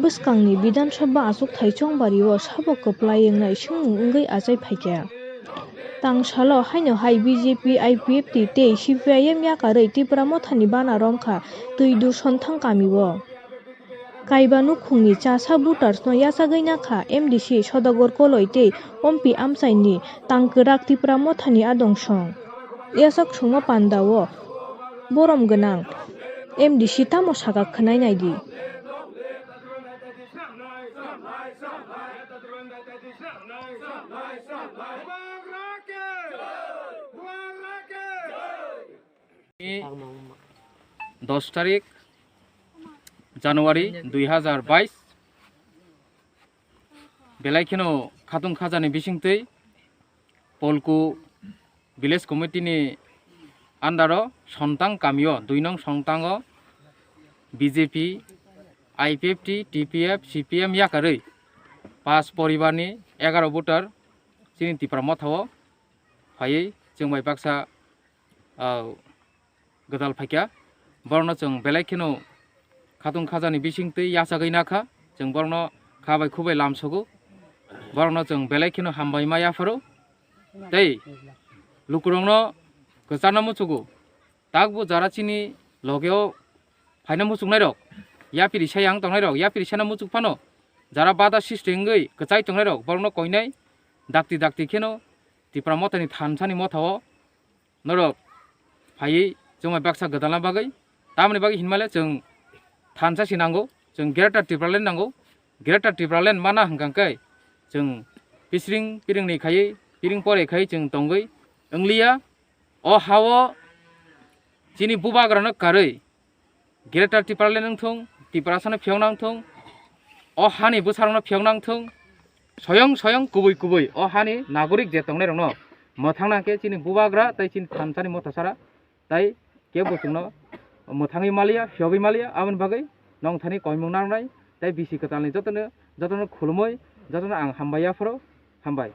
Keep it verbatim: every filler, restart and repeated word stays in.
Bwskangni Bidhan Sabha achukthai chongbario sabo kwplai wngnai swngmung wngwi achai phaikha. Tangsalo haino hai B J P, I P F T tei C P I M yakarwi Tipra Mothani bana romkha Twidu Sonthang kamio. Kaiba nukhungni chasa voters no yachagwi nakha M D C Sodagar Koloi tei Ompi amchaini tangkwrak Tipra Mothani adong song. Yachak songma pandao borom gwnang M D C tamo sakha khwnai naidi. Dos tarik January dui hazar bais, belai kheno khatung khajani bisingtwi Polku Village Committee ni under o Sontang kamio, dui nong Sontango B J P, I P F T, T P F, C P M yakarwi pas poribar ni egaroh voter chini Tipra Motha o phaiwi chwng bai baksa, ah, gwdal phaikha. Borokno chwng belai kheno khatung khajani bisingtwi yachagwi nakha. Chwng borokno kha bai khu bai lamsogo. Borokno chwng belai kheno hambai ma yapharo. Tei lukurokno kwcharno muchugo. Takbo jara chini logeo phaina muchuknairok, yapiri sayang tongnairok, yapiri sana muchuk phano jara bada sisti wngwi kwchai tongnairok, borokno koinai dakti dakti kheno Tipra Mothani thansani mothao norok phaiwi chwngbai baksa gwdalna bagwi. Tamoni bagwi hinmale chwng thansa si nango, chwng Greater Tipraland nango. Greater Tipraland mana hwnkha khe chwng pisring piringni khaiwi, piring pore khai chwng tongwi wngliya. O hao chini bubagrano karwi Greater Tipraland wngthung, Tiprasano phiyokna wngthung, o hani bwsarokno phiyokna wngthung, soyong soyong kubui kubui o hani nagorik je tongnairokno mwthangna khe chini bubagra tei chini thansani mothasara tei kebo chwngno mwthangwi maliya, phiyogwi maliya. Aboni bagwi nongthani koimung nangnai tei bisi kwtalni jotono, jotono khulumui, jotono ang hambai yapharo, hambai.